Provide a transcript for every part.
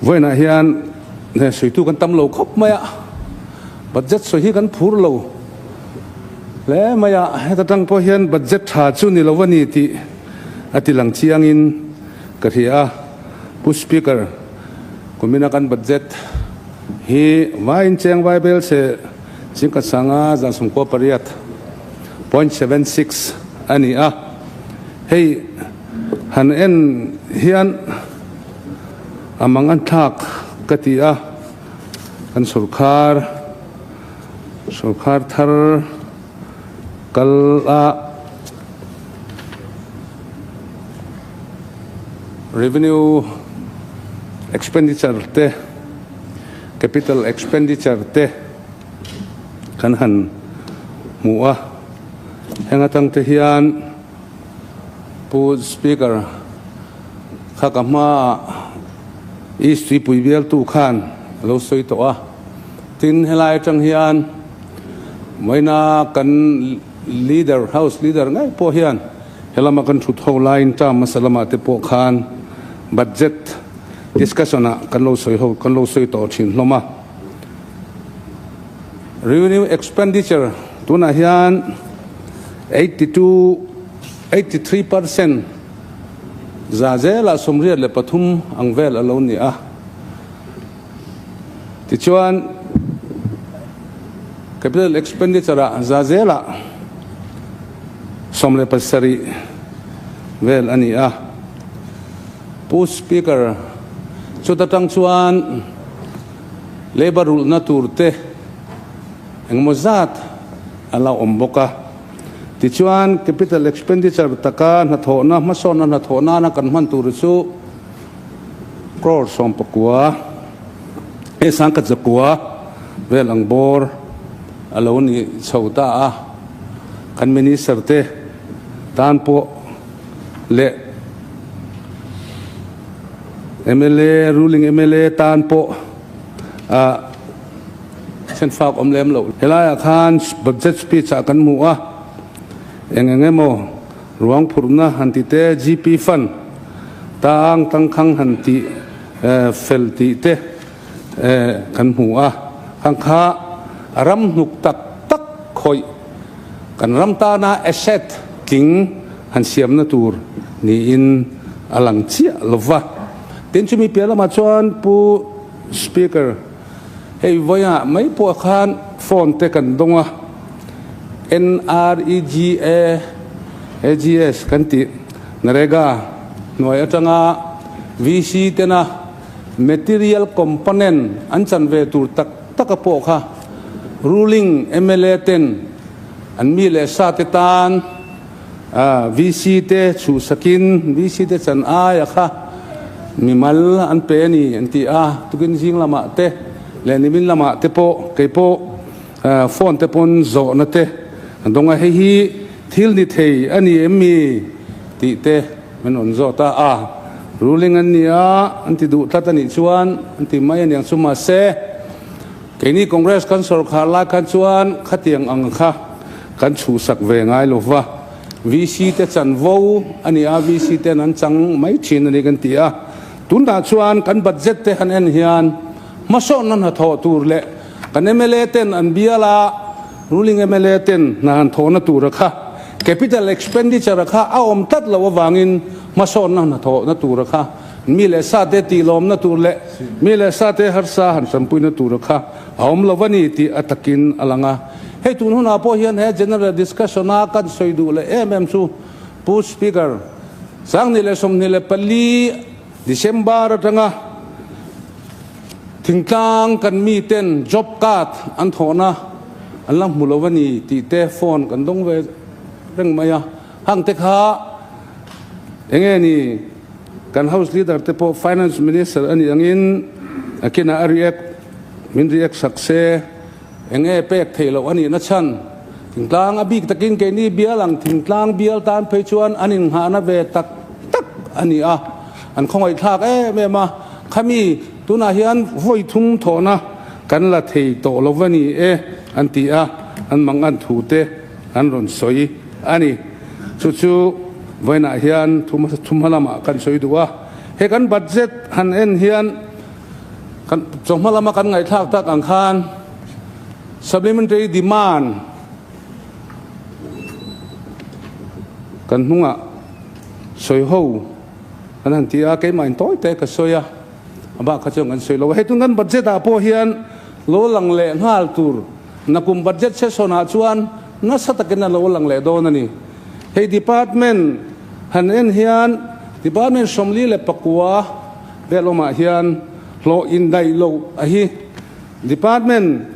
Vawiinah hian sawitu kan tam lo khawp mai a, budget sawi hi kan phur lo hle mai a, heta tang pawh hian budget tha chu ni lo a ni tih a ti lang chiangin ka hria a. Pu Speaker, kumina kan budget hi vaiin cheng vai bel se chingkhat sanga 98 .76 a ni a, hei han en hian a mang an thlak ka ti a, kan sorkar sorkar thar kal a revenue expenditure te capital expenditure te kan han hmu a, heng atang te hian Pu Speaker kha ka hmaah East Tuipui bialtu khan a lo sawi tawh a, tin helai atang hian vawiina kan Leader, House Leader ngei pawh hian helama kan thut ho laiin term hmasa lamah te pawh khan Budget discussion ah kan lo sawi ho kan lo sawi tawh thin hlawm a. Revenue expenditure tunah hian 82, 83% za zelah 83 ang vel a lo ni a. Tichuan capital expenditure ah za zelah 17 vel a ni a. Pu Speaker, chuta tang chuan Labour rulhna tur te engemaw zat a la awm bawk a. Tichuan capital expenditure taka hnathawhna hmasawnna hnathawh nana kan hman tur chu crore 19 e 1009 vel ang bawr a lo ni chho ta a. Kan minister te tan pawh leh Mla, ruling mla tan pawh a senfak awm lem loh. Helaiah khan budget speech ah kan hmu a, eng eng emaw ruang phurhna han ti te, GP fund tang tangkhang han tih fel tih te kan hmu a, khang kha a ram hnuk tak tak khawih kan ram tana asset tling han siamna tur niin a lang chiah lo va. Tin chumi piah lamah chuan Pu Speaker, hei vawiah mai pawh khan phone te kan dawng a, NREGA, AGS kan tih NREGA hnuai atanga VC tena material component an chan ve tur tak tak a pawh kha ruling mla ten an mi leh sa te tan VC te chhuhsakin VC te chan aia kha mimal an pe a ni an ti a, tukin zing lamah te leh nimin lamah te pawh kei pawh phone te pawn zawhna te an dawng a, hei hi thil ni thei a ni em mi tih te min rawn zawt a, a ruling an ni a an ti duh tlat a nih chuan an ti mai a niang chu mahse keini Congress kan sawrkhar lai khan chuan khatiang ang kha Kan chhuhsak ve ngai lo va, VC te chanvo a ni a, VC ten an chang mai thin a ni kan ti a. Tunah chuan kan budget te han en hian hmasawnna hnathawh tur leh kan mla ten an bial a, ruling mla ten hna han thawhna tura kha capital expenditure a kha a awm tlat loh avangin hmasawnna hnathawhna tura kha mi leh sa te tihlawmna tur leh mi leh sa te harsa han tanpuina tura kha a awm lo a ni tih a takin a lang a. Hei tun hunah pawh hian he General Discussion a kan sawi duh leh em em chu Pu Speaker, 2024 December atanga thingtlang kan miten job card an thawhna an la hmu lo a ni tih te phone kan dawng ve reng mai a. Hang te kha enge ni kan House Leader te pawh Finance Minister a nih angin a kinah a react min react sak se. Enge pek theih loh a nihna chhan? Thingtlang a bik takin keini bial ang thingtlang bial tan phei chuan an innghahna ve tak tak a ni a, an khawngaihthlak em em a, khami tunah hian vawi thum thawhna kan la thei tawh lo va ni e an ti a, an mang an thu te an rawn sawi a ni. Chu chu vawiinah hian thu hma lamah kan sawi duh a, he kan budget han en hian. Kan chawhma lama kan ngaihthlak tak ang khan supplementary demand kan hnungah sawi ho kan han ti a, keimah in tawi te ka sawi a, a bak kha chuan kan sawi lo a. Hei tun kan budget ah pawh hian lo lang leh nghal tur nakum budget session ah chuan nasa takin a lo lang leh dawn a ni. Hei department han en hian department 49 vel awmah hian hlawh indaih loh a hi department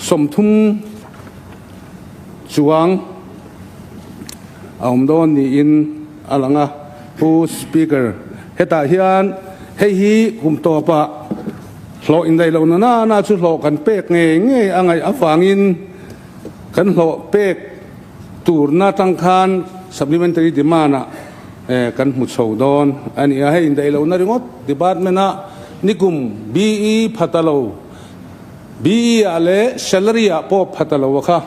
30 chuang a awm dawn niin a lang a. Pu Speaker, hetah hian hei hi kum tawpah hlawh indaih lohna nana chu hlawh kan pek ngei ngei a ngaih avangin kan hlawh pek turna atang khan supplementary demand ah kan hmu chho dawn a ni a. Hei indaih lohna ringawt department ah nikum BE phat a lo, BE ah leh salary ah pawh phat a lo a kha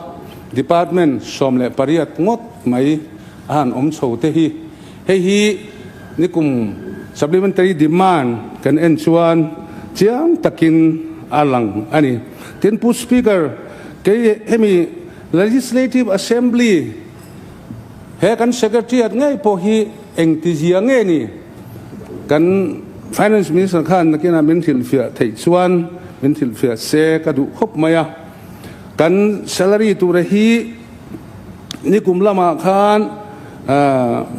department 18 ngawt mai a han awm chho te hi. Hei hi nikum supplementary demand kan en chuan chiang takin a lang a ni. Tin Pu Speaker, kei hemi Legislative Assembly he kan Secretariat ngei pawh hi engtizia nge ni? Kan Finance Minister khan nakinah min hrilhfiah theih chuan min hrilhfiah se ka duh khawp mai a. Kan salary tura hi nikum lamah khan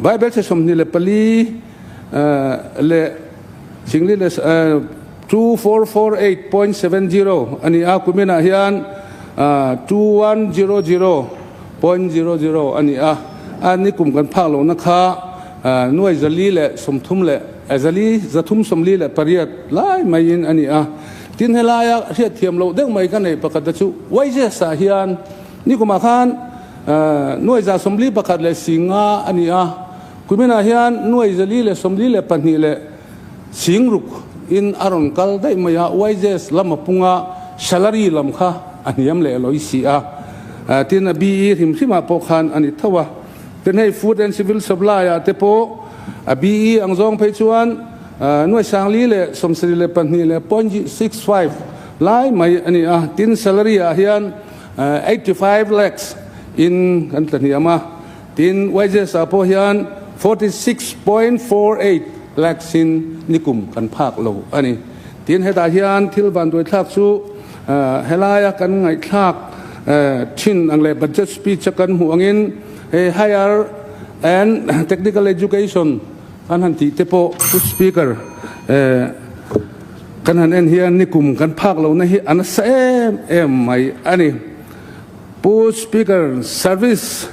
Bible chhe 24 leh singli leh 2448.70 a ni a, kuminah hian 2100.00 a ni a, a nikum kan phak lohna kha nuai 430 leh 338 lai maiin a ni a. Tin helaia hriatthiam loh deuh mai ka neih pakhat te chu wages ah hian nikumah khan nuai 141 leh 50 a ni a, kuminah hian nuai 442 leh 60 in a rawn kal daih mai a, wages lam a pung a, salary lam kha a hniam leh lawi si a, tin a BE hrim hrim ah pawh khan a ni tho a. Tin hei Food and Civil Supply ah te pawh a BE ang zawng phei chuan nuai 472 leh .65 lai mai a ni a, tin salary ah hian 85 lakhs in kan tla hniam a. Tin, wages ah pawh hian 46.48 lakhs in nikum kan phak lo a ni. Tin, hetah hian thil vanduaithlak chu helaia kan ngaihthlak thin ang leh budget speech a kan hmuh angin hei higher and technical education kan han tih te pawh Pu Speaker kan han en hian nikum kan phak lohna hi a nasa em em mai a ni. Pu Speaker, Service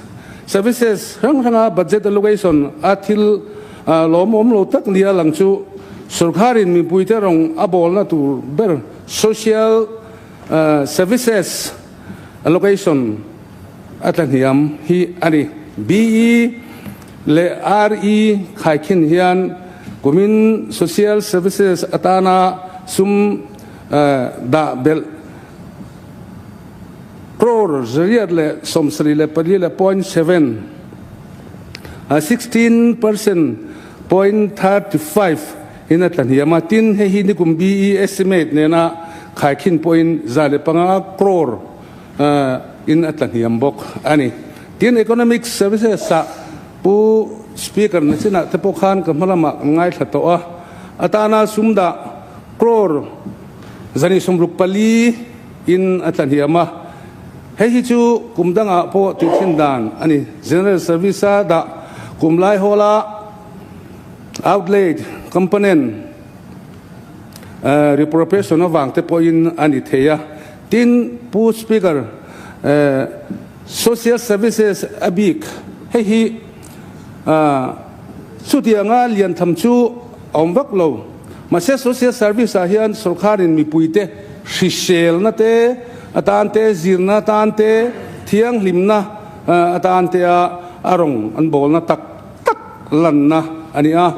Services hrang hranga budget allocation a thil lawmawm lo tak nia lang chu sorkarin mipuite rawng a bawlna tur ber Social Services allocation a tlahniam hi a ni. BE leh RE khaikhin hian kumin Social Services atana sum dah belh Crore 174 leh .7, 16 percent point 35 in a tlahniam a. Tin, hei hi nikum BE estimate nena khaikhin pawhin 105 crore in a tlahniam bawk a ni. Tin, economic services ah Pu Speaker na chinah te pawh khan ka hma lamah kan ngaithla tawh a, atana sumdah crore 164 in a tlahniam a, hei hi chu kum dangah pawh tihchhin dan a ni. General Service a dah kum lai hawla outlay component reappropriation avang te pawhin a ni thei a. Tin, Pu Speaker, Social Services a bik hei hi chutianga lian tham chu a awm vak lo. Mahse Social Service ah hian sorkarin mipuite hriselna te atan te, zirna atan te, thianghlimna atan te a a rawng an bawlna tak tak lanna a ni a.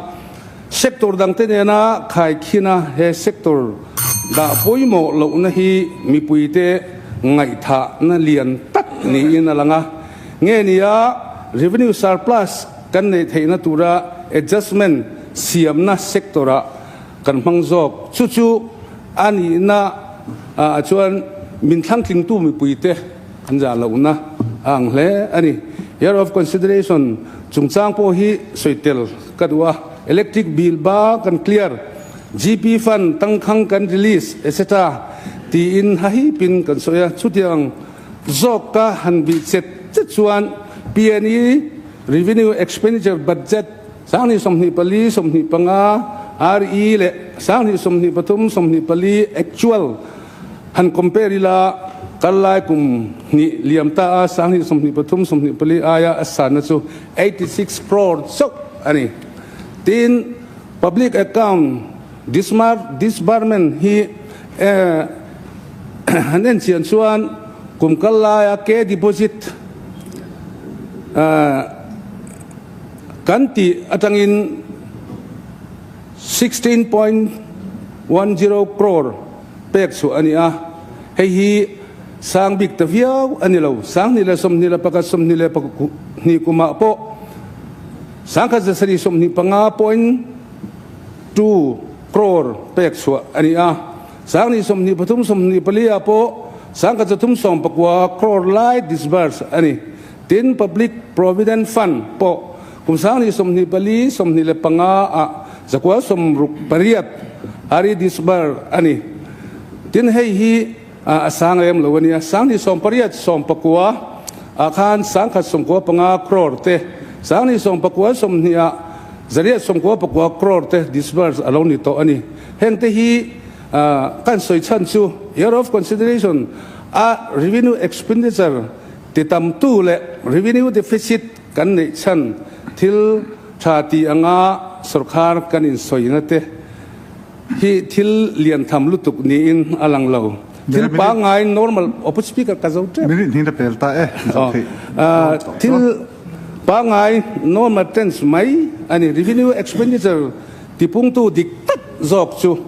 Sector dangte nena khaikhina he sector dah pawimawh lohna hi mipuite ngaihthahna lian tak niin a lang a. Nge nia revenue surplus kan neih theihna tura adjustment siamna sector-ah. kan hmang zawk. Chu chu a nihna ah chuan min thlangtlingtu mipuite an zah lohna a ang hle a ni. Year of Consideration chungchang pawh hi sawi tel ka duh a, electric bill ba kan clear, GP fund tangkhang kan release etc. Tiin hahipin kan sawi a, chutiang zawk ka han bih chet chet chuan PNE Revenue Expenditure Budget 2024, 25, RE leh 2023, 24 actual han compare ila kal lai kum hnih liam ta a 2023, 24 aia a sanna chu 86 crore chauh a ni. Tin, Public Account Disbursement hi han en chian chuan kum kal laia K Deposit kan tih atangin 16.10 crore pek chhuah a ni a, hei hi sang bik ta viau a ni lo. 2021, 22 kumah pawh 1725.2 crore pek chhuah a ni a, 2023, 24 ah pawh 1319 crore lai disburse a ni. Tin, Public Provident Fund pawh kum 2024, 25 ah 968 a ri disburse a ni. Tin, hei hi a sang lem lo a nia. 2018, 19 ah khan 195 crore te, 2019, 20 ah 899 crore te disburse a lo ni tawh a ni. Heng te hi kan sawi chhan chu Year of Consideration a revenue expenditure ti tamtu leh revenue deficit kan neih chhan thil tha ti anga sorkar kan insawina te hi thil lian tham lutuk niin a lang lo. Thil pangngai normal Opu Speaker ka zo tep. Minute hnih na pel ta e. Thil pangngai normal trends mai a ni. Revenue expenditure tipungtu dik tak zawk chu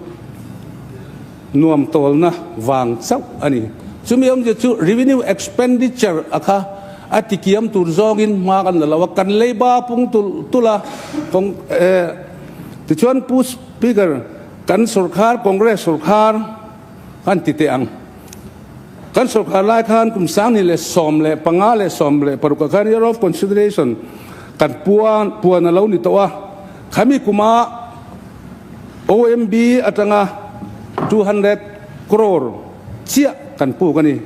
nuam tawlna vang chauh a ni. Chumi awmzia chu revenue expenditure a kha a tikiam tur zawngin hma kan la lo a, kan leiba pung tulh tulh a. Tichuan Pu Speaker, kan sorkar, Congress sorkar kan ti teh ang. Kan sorkar lai khan kum 2015 leh 16 ah khan Year of Consideration kan puan puan a lo ni tawh a. Khami kuma OMB atanga 200 crore chiah kan puk a ni.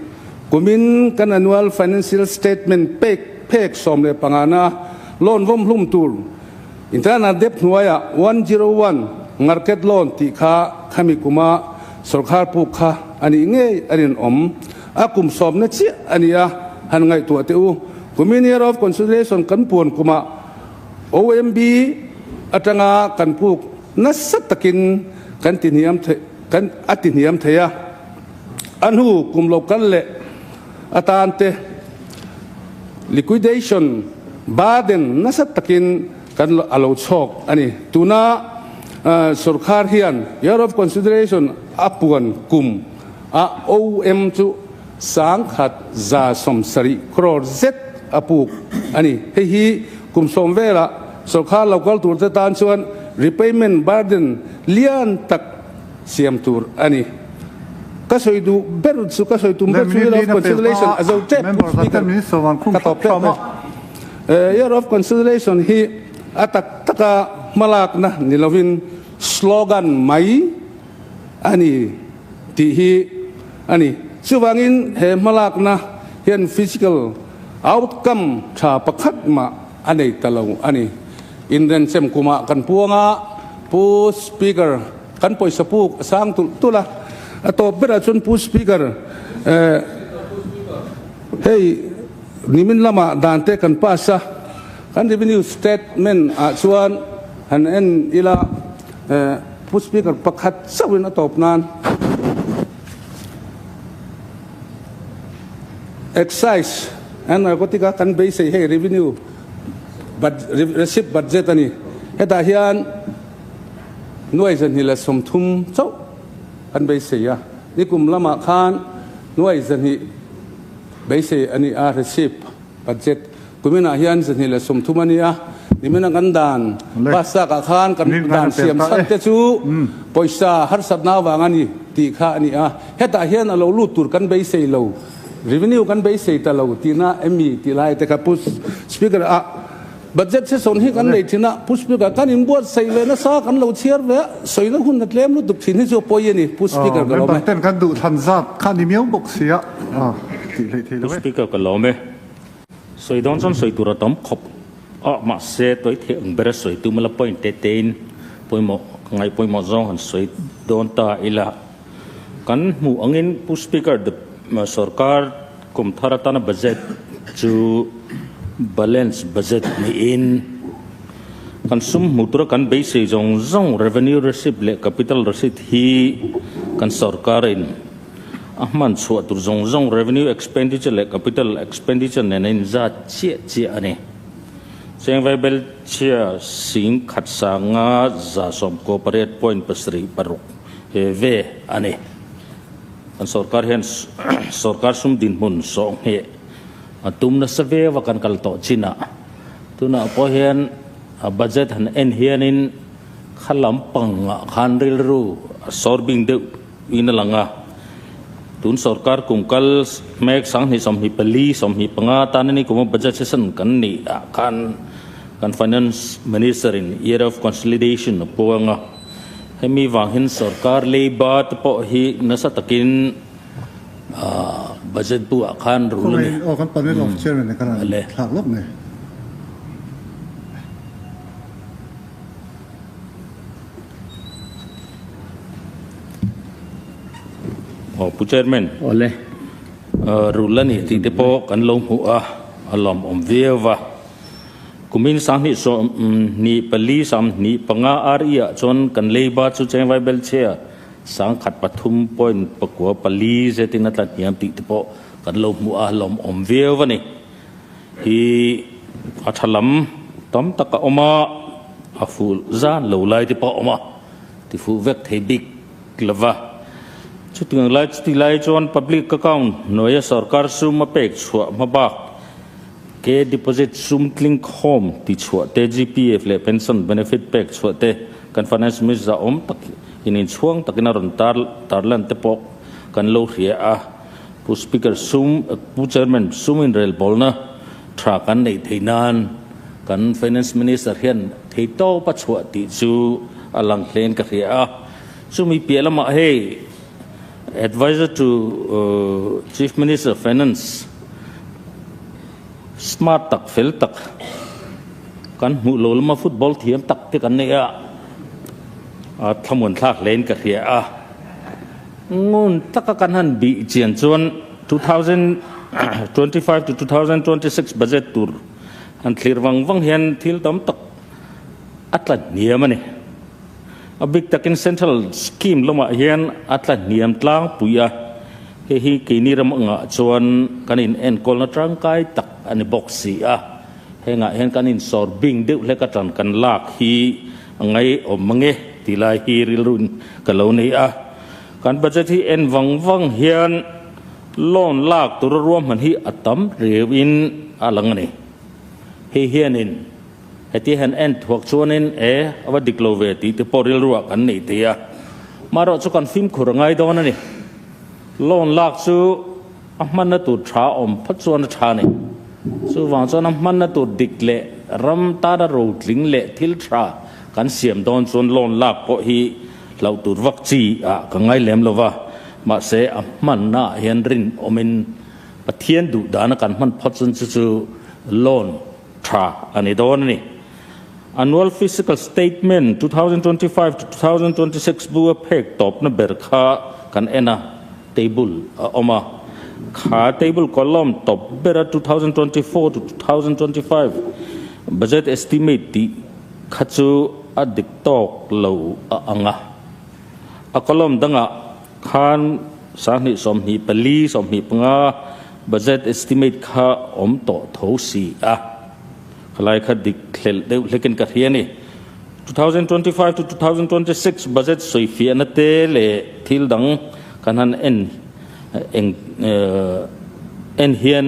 Kumin kan Annual Financial Statement pek phek 15 na loan vawm hlum tur Internal Debt hnuaiah 101 market loan tih kha khami kuma sorkar puk kha a nih ngei a rinawm. A kum sawmna chiah a ni a, han ngaihtuah teh u. Kumin Year of Consideration kan puan kumah OMB atanga kan puk nasa takin kan tihniam kan a tihniam thei a. A hnu kum lo kal leh atan te liquidation burden nasa takin kan a lo chhawk a ni. Tuna sorkar hian Year of Consideration a puan kum a OM chu 170 crore zet a puk a ni. Hei hi kum sawm velah sorkar lo kal tur te tan chuan repayment burden lian tak siam tur a ni. Ka sawi duh ber chu, ka sawi tum ber chu Year of Consideration a zo tep Pu Speaker, ka tawp tep e. Year of Consideration hi a tak taka hmalakna ni lovin slogan mai a ni tih hi a ni. Chuvangin he hmalakna hian physical outcome tha pakhat mah a nei ta lo a ni. Inrenchem kumah kan puang a, Pu Speaker, Kan pawisa puk a sang tulh tulh a, a tawp berah chuan Pu Speaker, hei nimin lamah dan te kan pass a, kan revenue statement ah chuan han en ila Pu Speaker pakhat chauhin a tawp nan Excise and Narcotic a kan beisei hei revenue receipt budget a ni, hetah hian 230 chauh an beisei a, nikum lamah khan 200 beisei a ni a, receipt budget kuminah hian 130 a ni a. Nimina kan dan pass takah khan kan dan siam chhan te chu pawisa harsatna avang a ni tih kha a ni a. Hetah hian a lo lut tur kan beisei lo, revenue kan beisei ta lo tihna em mi tih lai te kha Pu Speaker a budget session hi kan nei thin a, Pu Speaker kan inbuatsaih ve nasa kan lo chhiar ve a, sawina hun a tlem lutuk thin hi chu a pawi a ni Pu Speaker ka lawm e. Member ten kan duh thlan zat kha a ni miau bawk sia tih hleih thei lo e. Pu Speaker ka lawm e. Sawi dawn chuan sawi tur a tam khawp a, mahse tawi theih ang bera sawi tum ila point te tein pawimawh ka ngaih pawimawh zawng han sawi dawn ta ila. Kan hmuh angin Pu Speaker sorkar kum thar atana budget chu balance budget niin kan sum hmuh tura kan beisei zawng zawng revenue receipt leh capital receipt hi kan sorkarin A hman chhuah tur zawng zawng revenue expenditure leh capital expenditure nen a inzat chiah chiah a ni. Cheng Vaibel chhia sing khat sanga 198 point 76 he ve a ni. Kan sorkar hian sorkar sum dinhmun sawh ngheh a tum nasa viau a kan kal tawh chinah. Tunah pawh hian a budget han en hianin kha lampangah khan rilru a sawr bing deuh In a lang a, tun sorkar kum kal mek 2024 25 tan ani kuma budget session kan nih ah khan kan finance minister in year of consolidation a puang a, hemi vang hian sorkar leiba te pawh hi nasa takin budget bu ah khan rul a ni. Khawngaih aw kan panel of chairman te khan an thlak lawk mai. Aw Pu Chairman. Awle. Rul a ni tih te pawh kan lo hmuh a, a lawmawm viau va. Kumin 2024 25 RE ah chuan kan leiba chu Chengvai Belchhia 103.94 zetin a tla hniam tih te pawh kan lo hmuh a, a lawmawm viau a ni. Hi a tha lam tam tak a awm a, a fuh zan lo lai te pawh a awm a, ti fuh vek thei bik lo va. Chutiang lai chuti lai chuan public account hnuaia sorkar sum a pek chhuah hma bak ke deposit sum tling khawm ti chhuah te, GPF leh pension benefit pek chhuah te kan finance minister awm tak in inchhuang takin a rawn tar tarlan te pawh kan lo hria a. Pu Speaker sum, Pu Chairman sum inrelbawlna tha kan neih theih nan kan Finance Minister hian theitawp a chhuah tih chu a lang hlein ka hria a. Chumi piah lamah hei Adviser to Chief Minister Finance smart tak fel tak kan hmuh lo lama football thiam tak te kan nei a, a thlamuan thlak hlein ka hria a. Ngun taka kan han bih chian chuan 2025 to 2026 budget tur han thlir vang vang hian thil tam tak a tla hniam a ni. A bik takin central scheme lamah hian a tla hniam tlangpui a, hei hi keini ram angah chuan kan in enkawlna tangkai tak a ni bawk si a, hengah hian kan insawr bing deuh hlek atan kan lak hi A ngaihawm mang e tih lai hi rilruin ka lo nei a. Kan budget hi en vang vang hian loan lak tura ruahman hi a tam riauin a lang a ni. Hei hianin heti han en thuak chuanin e a va dik lo ve tih te pawh rilruah kan nei thei a. Marawh chu kan fimkhur a ngai dawn a ni. Loan lak chu a hmanna tur tha awm phawt chuan a tha a ni. Chuvang chuan a hmanna tur dik leh ram tana rotling leh thil tha kan siam dawn chuan loan lak pawh hi hlauh tur vak chi ah ka ngai lem lo va, mahse a hmanna ah hian rinawmin Pathian duh dana kan hman phawt chuan chu chu loan tha a ni dawn a ni. Annual Fiscal Statement 2025 to 2026 bu a phek tawpna ber kha kan en a. Table a awm a, kha table column tawp bera 2024 to 2025 budget estimate tih kha chu a dik tawk lo a ang a. A column dangah khan 2024, 25 budget estimate kha awm tawh tho si a, khalai kha dik hlelh deuh hlekin ka hria a ni. 2025 to 2026 budget sawifiahna te leh thil dang kan han en eng en hian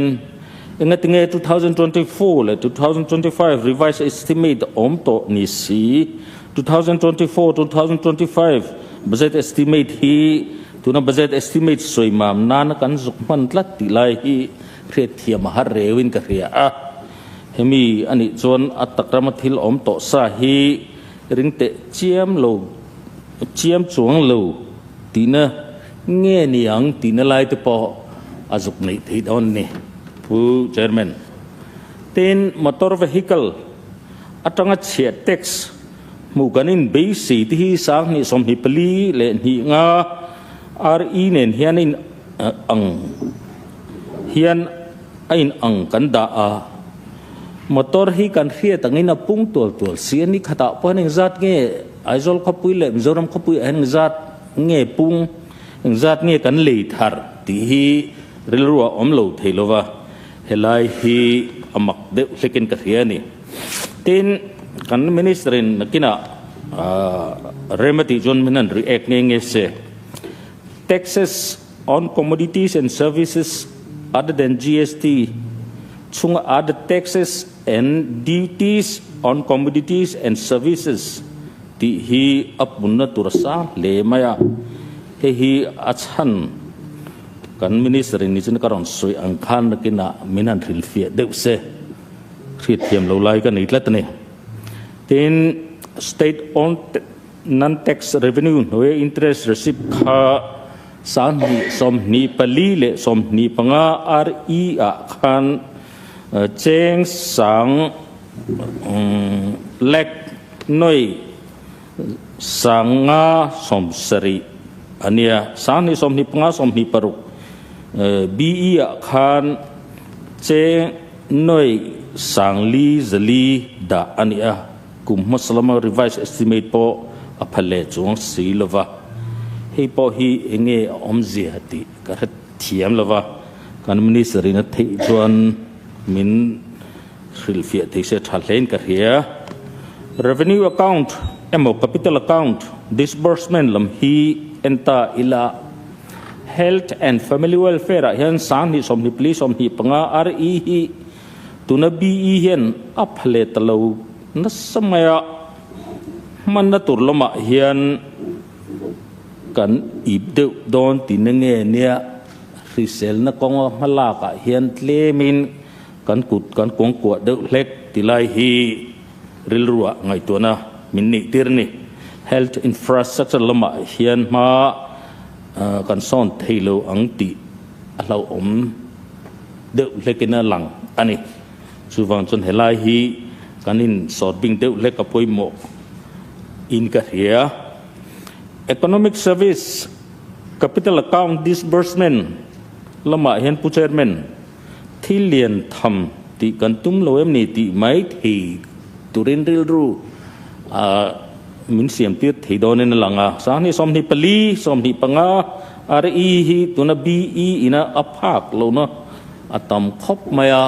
Engatinge 2024 leh 2025 revised estimate awm tawh ni si? 2024, 2025 budget estimate hi tuna budget estimate sawi mam nana kan zuk hman tlat tih lai hi hriatthiam a har reuin ka hria a. Hemi a nih chuan a tak rama thil awm tawh sa hi ring teh chiam lo chiam chuang lo tihna nge ni ang tihna lai te pawh a zuk neih theih dawn a ni, Pu Chairman. Tin, motor vehicle atanga chhiah tax hmuh kan inbeisei te hi 2024 leh 2 5 RE nen hian a in ang hian a in ang kan dah a. Motor hi kan hriat angin a pung tual tual si a ni. Khatah pawh hian engzat nge Aizawl khawpui leh Mizoram khawpui ah hian engzat nge pung, engzat nge kan lei thar tih hi rilru ah awm lo thei lo va, helai hi a mak deuh hlekin ka hria a ni. Tin, kan Minister in nakinah rem a tih chuan min han react nge nge se. Taxes on commodities and services other than GST chhunga other taxes and duties on commodities and services tih hi a punna tur a sang hle mai a, hei hi a chhan kan Minister in nichin ka rawn sawi ang khan nakinah min han hrilhfiah deuh se, hriatthiam lo lai ka nei tlat a ni. Tin, state owned Non-tax revenue hnuaia interest receipt kha 2024 leh 25 RE ah khan cheng sang lakh nawi 570 a nia. 2025 26 BE ah khan cheng nawi 404 dah a ni a. Kum hmasa lama revised estimate pawh a pha leh chuang si lo va, hei pawh hi eng nge a awmzia tih ka hre thiam lo va, kan Minister in a theih chuan min hrilhfiah thei se tha hlein ka hria. Revenue account emaw capital account disbursement lam hi en ta ila, Health and Family Welfare ah hian 2024 25 RE hi Tuna BE hian a pha leh ta lo nasa mai a, hmanna tur lamah hian kan ip deuh dawn tihna nge nia hriselna kawnga hmalakah hian tlemin kan kut kan kuangkuah deuh hlek ti lai hi rilruah ngaihtuahna min neih tir a ni. Health infrastructure lamah hian hma kan sawn thei lo ang tih a hlauhawm. Deuh hlekin a lang a ni. Chuvang chuan helai hi kan in sawt bing deuh hlek a pawimawh in ka hria. Economic Service Capital Account Disbursement lamah hian Pu Chairman, thil lian tham tih kan tum lo em ni tih mai thei turin rilru min siam tir thei dawnin a lang a. 2024, 25 RE hi tuna BE ina a phak lohna a tam khawp mai a,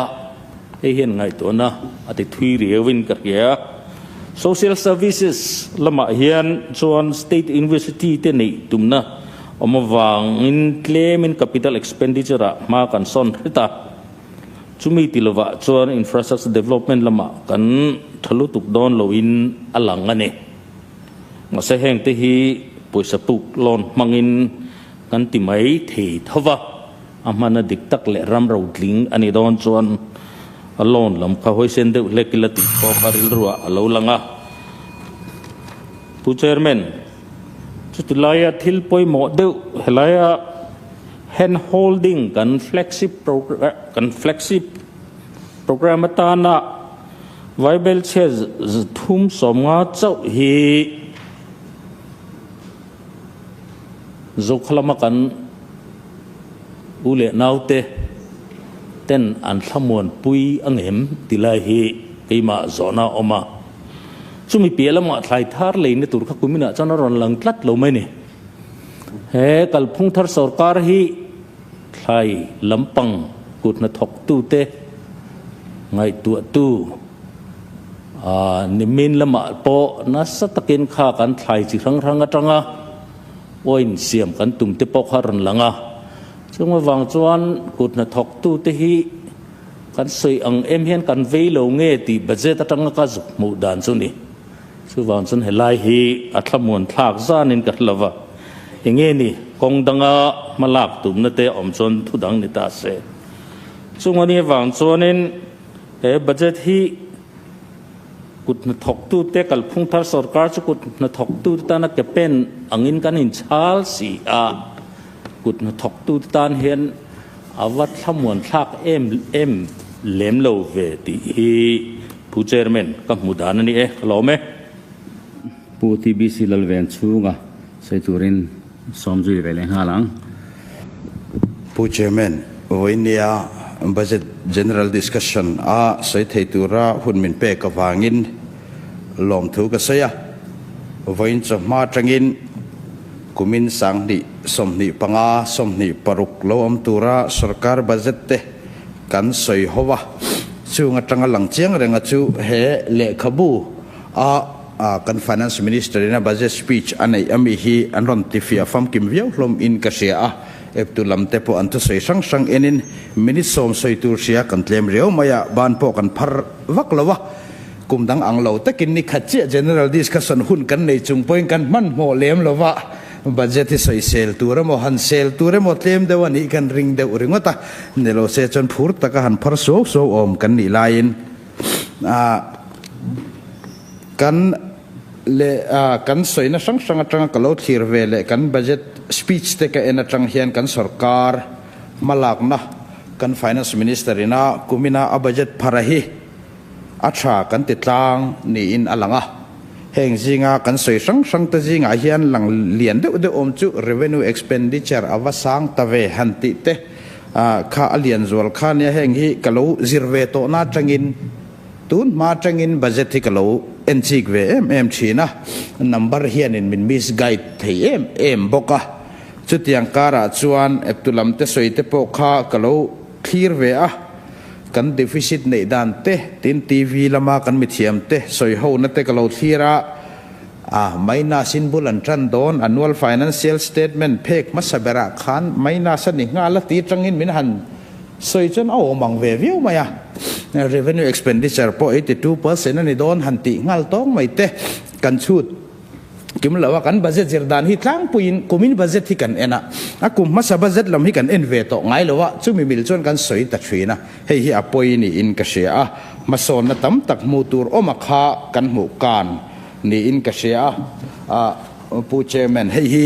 hei hian ngaihtuahna a ti thui riauin ka hria. Social Services lamah hian chuan State University te neih tumna awm avangin tlemin capital expenditure ah hma kan sawn hret a, chumi ti lovah chuan infrastructure development lamah kan tha lutuk dawn loin a lang a ni. Mahse heng te hi pawisa puk loan hmangin kan ti mai thei tho va, a hmana dik tak leh ram rotling a ni dawn chuan a loan lam kha hawisen deuh hlek ila tih pawh kha rilruah a lo lang a. Pu Chairman, chuti laia thil pawimawh deuh helaia hand holding kan flagship kan flagship program atana Vaibelchhe 350 chauh hi Zokhalama kan u leh naute ten an thlamuanpui ang em ti lai hi keimah zawhna a awm a. Chumi piah lamah thlai thar leina tur kha kuminah chuan a rawn lang tlat lo mai ni. He kalphung thar sorkar hi Thlai lampang kut hnathawktute ngaihtuahtu nimin lamah pawh nasa takin kha kan thlai chi hrang hrang atanga wine siam kan tum te pawh kha a rawn lang a. Chung avang chuan kut hnathawktute hi Kan sawi ang em hian kan vei lo nge tih budget atanga ka zuk hmuh dan chu ni. Chuvang chuan helai hi a thlamuan thlak zanin ka hre lova, enge ni kawng danga hma lak tumna te awm chuan thu dang ni ta se. Chung a nih avang chuanin he budget hi kut hnathawktute kalphung thar sorkar chu kut hnathawktute tana ke pen angin kan inchhal si a, kut hnathawktute tan hian A va thlamuan thlak em em lem lo ve tih hi Pu Chairman ka hmu dan a ni e, ka lawm e. Pu TBC Lalven chhunga sawi turin sawm zui ve leh nghal ang. Pu Chairman, vawinia Budget General Discussion a sawi thei tura hun min pek avangin lawmthu ka sawi a. Vawiin chawhma atangin Kumin 2025 26 lo awm tura sorkar budget te kan sawi ho a, chung atanga lang chiang renga chu he lehkhabu a kan Finance Minister in a budget speech a neih ami hi an rawn tifiah famkim viau hlawm in ka hria a, eptu lam te pawh an thusawi hrang hrang enin minute sawm sawi tur hria kan tlem riau mai a, ban pawh kan phar vak lo a. Kum dang ang lo takin ni khat chiah General Discussion hun kan nei chung pawhin kan hmanhmawh lem lo va, budget hi sawisel tur emaw han sel tur emaw tlem deuh a nih kan ring deuh ringawt a, ni lo se chuan phur taka han phar suau suau awm kan nih laiin kan leh kan sawina hrang hrang atanga ka lo thlir ve leh kan budget speech te ka en atang hian kan sorkar hmalakna kan Finance Minister ina kumina a budget phara hi A tha kan ti tlang niin a lang a, heng zinga kan sawi hrang hrang te zingah hian lang lian deuh deuh awm chu revenue expenditure a va sang ta ve han tih te kha a lian zual kha nia, heng hi ka lo zir ve tawhna atangin tun hma atangin budget hi ka lo en chik ve em em thin a, number hianin min misguide thei em em bawk a, chutiang karah chuan eptu lam te sawi te pawh kha ka lo thlir ve a. Kan deficit neih dan te, tin TV lama kan mithiam te sawi hona te ka lo thlir a, a minus in bul an tan dawn, annual financial statement phek hmasa berah khan minus a ni nghal a ti tangin min han sawi chuan a awm ang ve viau mai a, revenue expenditure pawh 82% a ni dawn han tih nghal tawng mai te kan chhut. Kim lo a, kan budget zir dan hi tlangpuiin kumin budget hi kan en a, a kum hmasa budget lam hi kan en ve tawh ngai lo a, chumi mil chuan kan sawi ta thin a, hei hi a pawi niin ka hria a, hmasawnna tam tak hmuh tur awm a kha kan hmuh kan niin ka hria a, Pu Chairman, hei hi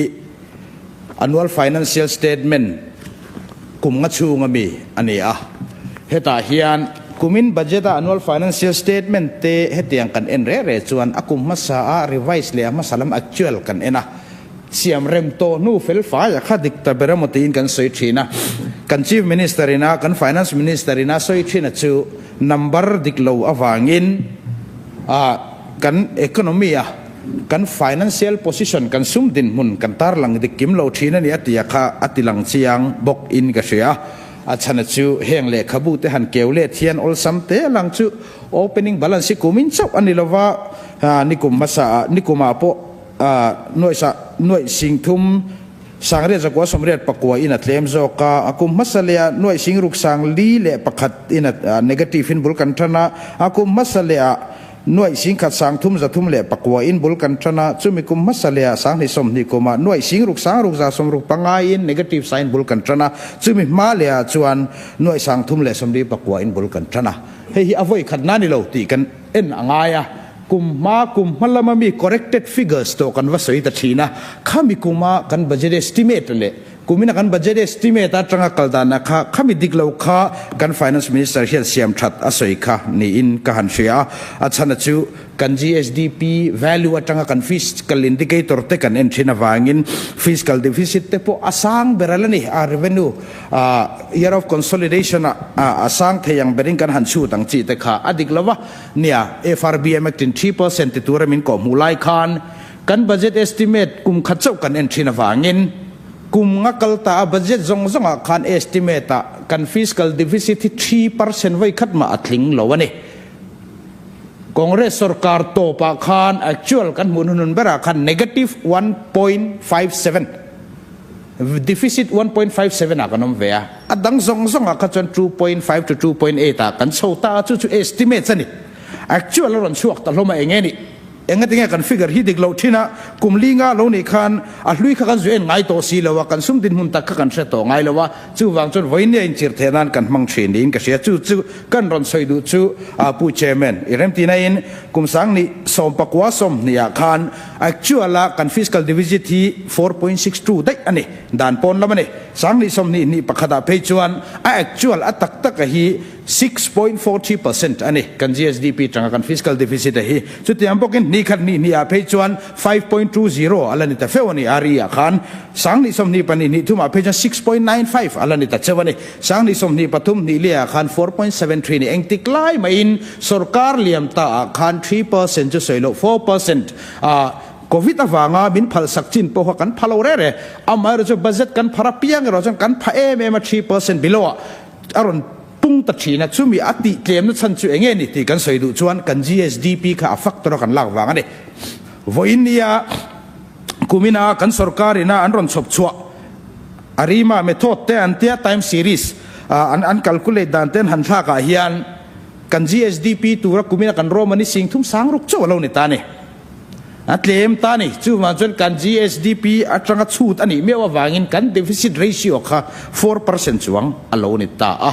Annual Financial Statement kum nga chhunga mi a ni a. Hetah hian kumin budget-a Annual Financial Statement te hetiang kan en reh reh chuan a kum hmasa a revise leh a hmasa lam actual kan en a. Siam rem tawh hnu fel fai a kha dik ta ber emaw tiin kan sawi thin a. Kan Chief Minister ina kan Finance Minister ina sawi thin a chu number dik lo avangin a kan economy a Kan financial position, kan sum dinhmun kan tarlang dik kim lo thin a ni a tia kha a ti lang chiang bawk in ka hria. A chhana chu heng lehkhabu te han keu let hian awlsam te a lang chu opening balance hi kumin chauh a ni lova, nikum hmasa ah nikum ah pawh nuaih nuaih sing thum sangriat zakua sawmriat pakua in a tlem zawk a, a kum hmasa leh ah nuaih sing ruk sang li leh pakhat in a negative in bul kan tan a, a kum hmasa leh ah Nuaih singkhat sang thum za thum leh pakua in bul kan tan a, chumi kum hmasa leh ah 2020 kumah nuaih sing ruk sang ruk za sawm ruk pangai in negative sign bul kan tan a, chumi hma leh ah chuan nuaih sang thum leh sawmli pakua in bul kan tan a. Hei hi a vawi khat na ni lo tih kan en a ngai a, kum hma kum hma lama mi corrected figures tawh kan va sawi ta thin a, khami kuma kan budget estimate leh Kumina kan budget estimate atanga kal danah kha khami dik lo kha kan Finance Minister hian siam that a sawi kha niin ka han hria a. A chhana chu kan GSDP value atanga kan fiscal indicator te kan en thin avangin fiscal deficit te pawh a sang ber a la ni. A revenue year of consolidation ah a sang thei ang berin kan han chhut ang chi te kha a dik lo va. Nia, FRBM Act in 3% ti tura min kawhhmuh lai khan Kan budget estimate kum khat chauh kan en thin avangin kum nga kal ta a budget zawng zawngah khan estimate ah kan fiscal deficit hi 3% vawi khat mah a tling lo a ni. Congress sorkar tawpah khan actual kan hmuh hnuhnun berah khan negative 1.57. deficit 1.57 ah kan awm ve a, a dang zawng zawng ah kha chuan 2.5 to 2.8 ah kan chho ta a, chu chu estimates a ni. Actual a rawn chhuak ta hlawm a, eng nge nih? Engatinge kan figure hi dik loh thin a, kum li nga lo nih khan a hlui kha kan zu en ngai tawh si lo a, kan sum dinhmun tak kha kan hre tawh ngai lo a, chuvang chuan vawinia inchirh theih nan kan hmang thin niin ka hria. Chu chu kan rawn sawi duh chu Pu Chairman, i remtina in kum sang nih sawmpakua sawmhnih ah khan actual a kan fiscal deficit hi 4.62 daih a ni, dan pawn lam a ni. Sang nih 20 hnih pakhat ah phei chuan a actual a tak tak a hi 6.43% a ni kan GSDP tanga kan fiscal deficit a hi. Chutiang bawkin hnih khat hnih hnih ah phei chuan 5.20 a la ni ta feuh a ni. RE ah khan 20 22 hnih thum ah phei chuan 6.95 a la ni ta cheu a ni. 20 23 hnih liah ah khan 4.73 ni. Engtik lai maiin sorkar liam ta ah khan 3% chu sawi loh 4% ah Covid avanga min phalsak chin pawh kha kan pha lo rere. Amaherawhchu chu budget kan phar apiang erawh chuan kan pha em em a 3% below ah a rawn pung ta thin a, chumi a tih tlemna chhan chu eng nge ni tih kan sawi duh chuan kan GSDP kha a factor a kan lak vang a ni. Vawiin nia kumina kan sorkar ina an rawn chhawp chhuah ARIMA method te an tia time series an an calculate dan te an han thlak ah hian kan GSDP tura kumina kan rawm a ni sing thum sang ruk chauh a lo ni ta a ni. A tlem ta a ni. Chuvang chuan kan GSDP atanga chhut a nih miau avangin kan deficit ratio kha 4% chuang a lo ni ta a.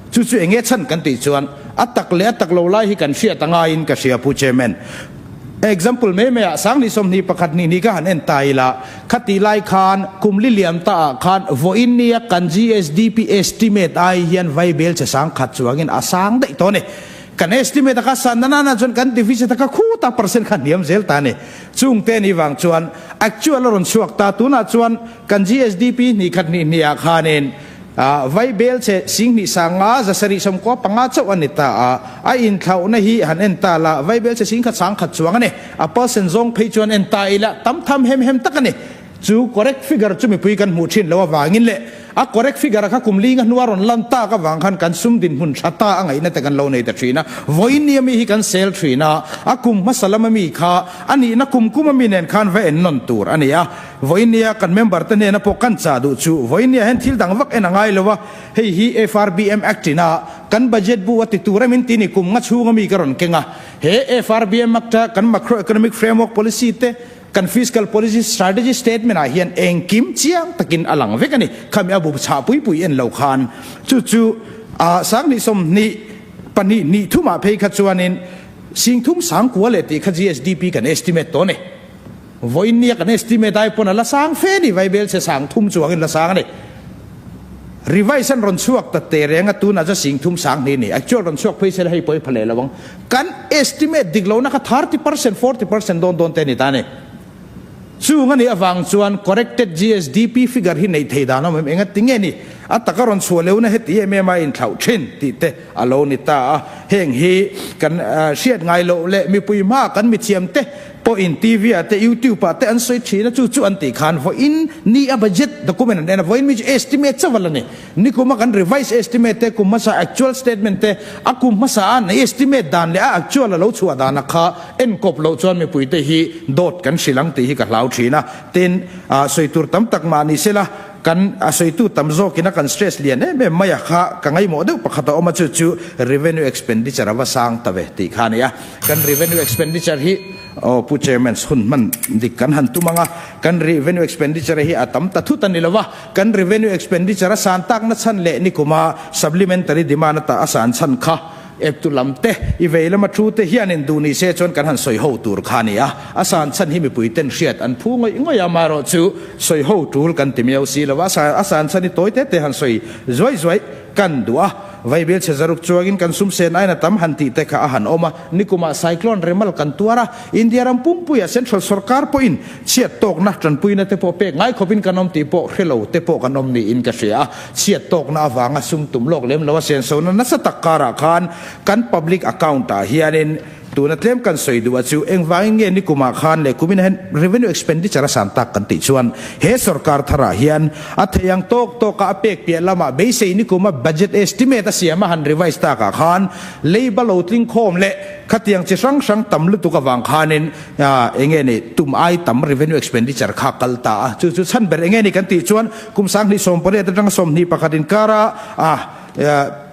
Chu chu enge chhan kan tih chuan a tak leh a tak lo lai hi kan hriat a ngaiin ka hria Pu Chairman. Example mai mai ah 20 21 hnih hnih ka han en ta ila, khati lai khan kum li liam ta ah khan vawiin nia kan GSDP estimate ai hian vaibel che sang khat chuangin a sang daih tawh a ni. Kan estimate a kha san na nana chuan kan deficit a kha khuta percent kha hniam zel ta a ni. Chung te ni vang chuan actual a rawn chhuak ta. Tunah chuan kan GSDP hnih khat hnih hnih ah khanin vai bel che sing hnih sang nga zasarih sawmkua panga chauh a ni ta a. A inthlauhna hi han en ta la, vai bel che sing khat sang khat chuang a ni. A percent zawng phei chuan en ta ila tam tham hem hem tak a ni. Chu correct figure chu mipui kan hmuh thin lo avangin leh a correct figure kha kum linga hnua rawn lan tak avang khan kan sum dinhmun tha ta a ngaihna te kan lo nei ta thin a. Vawiin ami hi kan sel thin a, a kum hmasa lama mi kha a nihna kum kum ami nen khan va en nawn tur a ni a. Vawiin kan member te hnena pawh kan chah duh chu vawiin hian thil dang vak en a ngai lo a, hei hi FRBM Act ina kan budget bu a ti tur em in ti ni kum nga chhunga mi ka rawn keng a. He FRBM Act a kan macro economic framework policy te Kan fiscal policy strategy statement ah hian engkim chiang takin a lang vek a ni. Khami a bu chhah pui pui en lo khan chu chu ah 20 22 hnih thum ah phei kha chuanin singthum sangkua leh tih kha GSDP kan estimate tawh a ni. Vawiin nia kan estimate ai pawn a la sang fe ni, vaibel chhe sang thum chuangin la sang a ni. Revise an rawn chhuak ta teh reng a, tunah chuan singthum sang hnih a ni. Actual rawn chhuak phei se la hei pawi pha leh lo ang. Kan estimate dik lohna kha 30%, 40% dawn dawn te a ni ta a ni. Chung a nih avang chuan corrected GSDP figure hi neih thei dan a awm em? Engati nge ni? A taka rawn chhuah lehuna heti em em a inthlauh thin tih te a lo ni ta a. Heng hi kan hriat ngai loh leh mipui hmaa kan mithiam te pawhin TV ah te YouTube ah te an sawi thin a, chu chu an tih khan vawiin ni a budget document an en a, vawiin mi chu estimate chauh a la ni. Nikuma kan revise estimate te, kum hmasa actual statement te, a kum hmasa a nei estimate dan leh a actual a lo chhuah dana kha enkawp loh chuan mipuite hi dawt kan hrilh ang tih hi ka hlau thin a. Tin, sawi tur tam tak mah ni sela, kan a sawitu tam zawkin a kan stress lian em em mai a kha ka ngaihmawh deuh pakhat a awm a, chu chu revenue expenditure a va sang ta ve tih kha a ni a. Kan revenue expenditure hi aw Pu Chairman hun hman dik kan han tum ang a, kan revenue expenditure hi a tam ta thut a ni lo va, kan revenue expenditure a san takna chhan leh nikuma supplementary demand ata a san chhan kha eptu lam te i vei lama thu te hianin duh ni se chuan kan han sawi ho tur kha a ni a, a san chhan hi mipui ten hriat an phu ngawih ngawih a, amaherawh chu sawi ho tul kan ti miau si lo va, a san chhan hi tawi te te han sawi zuai zuai kan duh a. Vaibil chhe zaruk chuangin kan sum sen aina tam han tih te kha a han awm a, nikumah cyclone remal kan tuar a, India ram pumpuia central sorkar pawhin chhiat tawkna tanpuina te pawh pek ngai khawpin kan awm tih pawh hre lo te pawh kan awm niin ka hria a, chhiat tawkna avanga sum tum lawk lem lo a senso na nasa tak karah khan kan public account ah hianin. Tuna tlem kan sawi duh a chu engvangin nge nikumah khan leh kumin hian revenue expenditure a san tak kan tih chuan he sorkar tharah hian a thei ang tawk tawka a pek piah lamah beisei nikuma budget estimate a siam a han revise takah khan leiba lo tling khawm leh khatiang chi hrang hrang tam lutuk avang khanin enge ni tum ai tam revenue expenditure kha kal ta a. Chu chu chhan ber enge ni kan tih chuan kum 2018 atanga 21 inkara a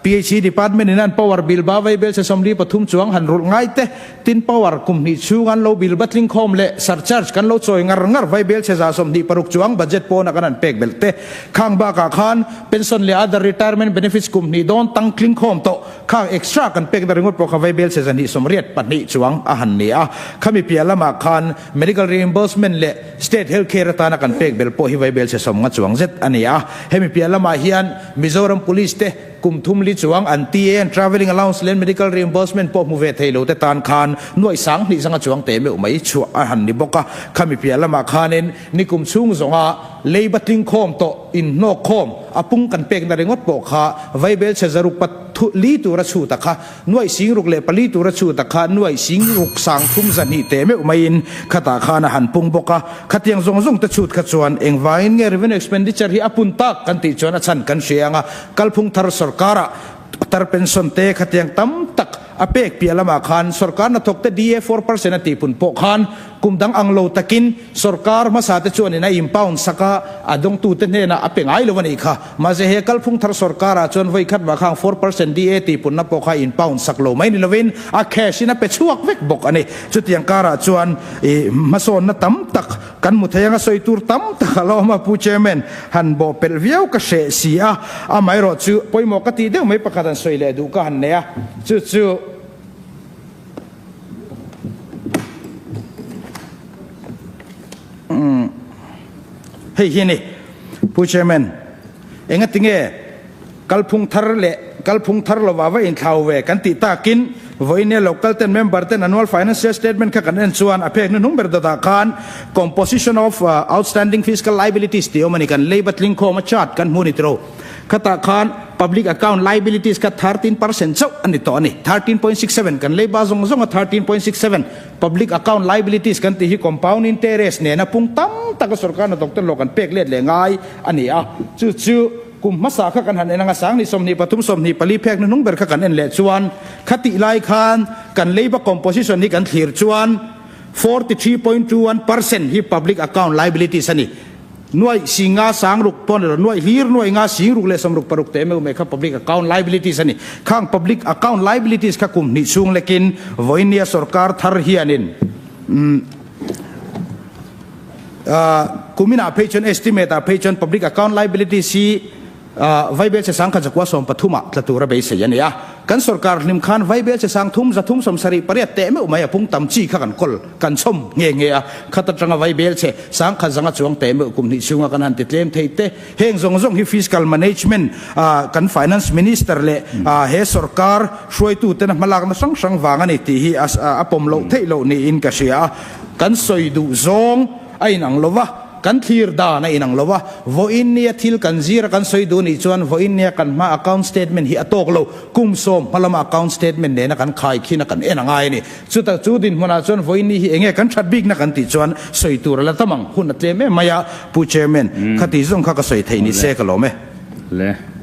PHE Department in an power bill ba vaibel che 43 chuang han rulh ngai te, tin power kum hnih chhung an lo bill ba tling khawm leh surcharge kan lo chawi ngar ngar vaibel che 26 chuang budget pawna kan han pek belh te. Khang bakah khan pension leh other retirement benefits kum hnih dawn tang tling khawm tawh khang extra kan pek na ringawt pawh kha vaibel che 282 chuang a han ni a. Khami piah lamah khan medical reimbursement leh state health care atana kan pek belh pawh hi vaibel che 50 chuang zet a ni a. Hemi piah lamah hian Mizoram Police te kum thum li chuang an TA an travelling allowance leh medical reimbursement pawh hmu ve thei lo te tan khan nuaih 2000 zanga chuang teh meuh mai chhuah a han ni bawk a. Khami piah lamah khanin nikum chhung zawnga leiba tling khawm tawh inhnawk khawm a pung kan pekna ringawt pawh kha vaibel chhe zaruk pathu li tura chhut a kha Nuaih 64 tura chhut a kha nuaih singruk 32 teh meuh maiin khatah khan a han pung bawk a. Khatiang zawng zawng te chhut kha chuan engvangin nge revenue expenditure hi a pun tak kan tih chuan a chhan kan hria ang a. Kalphung thar sorkarah tar pension te khatiang tam tak a pek piah lamah khan sorkar hnathawk te DA 4% a tih pun pawh khan kum dang ang lo takin sorkar hmasa te chuanin a impound sak a, a dawngtute hnenah a pe ngai lo a nih kha. Mahse he kalphung thar sorkarah chuan vawi khat mah khang 4% DA tih punna pawh kha in pound sak lo mai ni lovin a cash in a pe chhuak vek bawk a ni. Chutiang karah chuan i hmasawnna tam tak kan hmu thei ang a sawi tur tam tak a lo awm a Pu Chairman han bawh pelh viau ka hreh si a, amaherawh chu pawimawh ka tih deuh mai pakhat han sawi leh duh ka han nei a, chu chu Hei hi a ni, Pu Chairman, engatinge kalphung thar leh kalphung thar lova va inthlau ve kan tih takin vawiin local ten member ten annual financial statement kha kan en chuan a phek hnuhnung ber dawtah khan composition of outstanding fiscal liabilities tih awm a ni, kan leiba tlingkhawm a chart kan hmu ni tiro. Khatah khan public account liabilities kha 13% chauh a ni tawh a ni. 13.67 kan leiba zawng zawng a 13.67 public account liabilities kan tih hi compound interest nena pung tam taka sorkar hnathawk te hlawh kan pek let leh ngai a ni a. Chu chu kum hmasa kha kan han en anga 2023 24 phek hnuhnung ber kha kan en leh chuan khatih lai khan kan leiba composition hi kan thlir chuan 43.21% hi public account liabilities a ni. Nuaih singa sang ruk pawh ni lo, nuaih hlir nuaih nga sing ruk leh 66 teh meuh meh kha public account liabilities a ni. Khang public account liabilities kha kum hnih chhung lekin vawinia sorkar thar hianin kuminah phei chuan estimate ah phei chuan public account liabilities hi Vaibel che sang kha zakua 13 ah tla tura beisei a ni a. Kan sorkar hlim khan vaibel che sang thum 378 teh meuh mai a pung tam chi kha kan kawl, kan chhawm nghe nghe a. Khat atanga vaibel che sang kha zanga chuang teh meuh kum hnih chhunga kan han ti tlem thei te. Heng zawng zawng hi fiscal management kan finance minister leh he sorkar hruaitu tena hmalakna hrang hrang vang a ni tih hi a pawm loh theih loh niin ka hria a. Kan sawi duh zawng a inang lo va. Kan thlir dan a inang lo a, vawiin nia thil kan zir a kan sawi duh nih chuan vawiin nia kan hma account statement hi a tawk lo, kum 10 hma lama account statement nena kan khai khin a kan en a ngai a ni. Chuta chu dinhmunah chuan vawiin ni hi enge kan that bikna kan tih chuan sawi tur a la tam ang, hun a tlem em mai a, Pu Chairman, khati zawng kha ka sawi theih ni se ka lawm e. Le.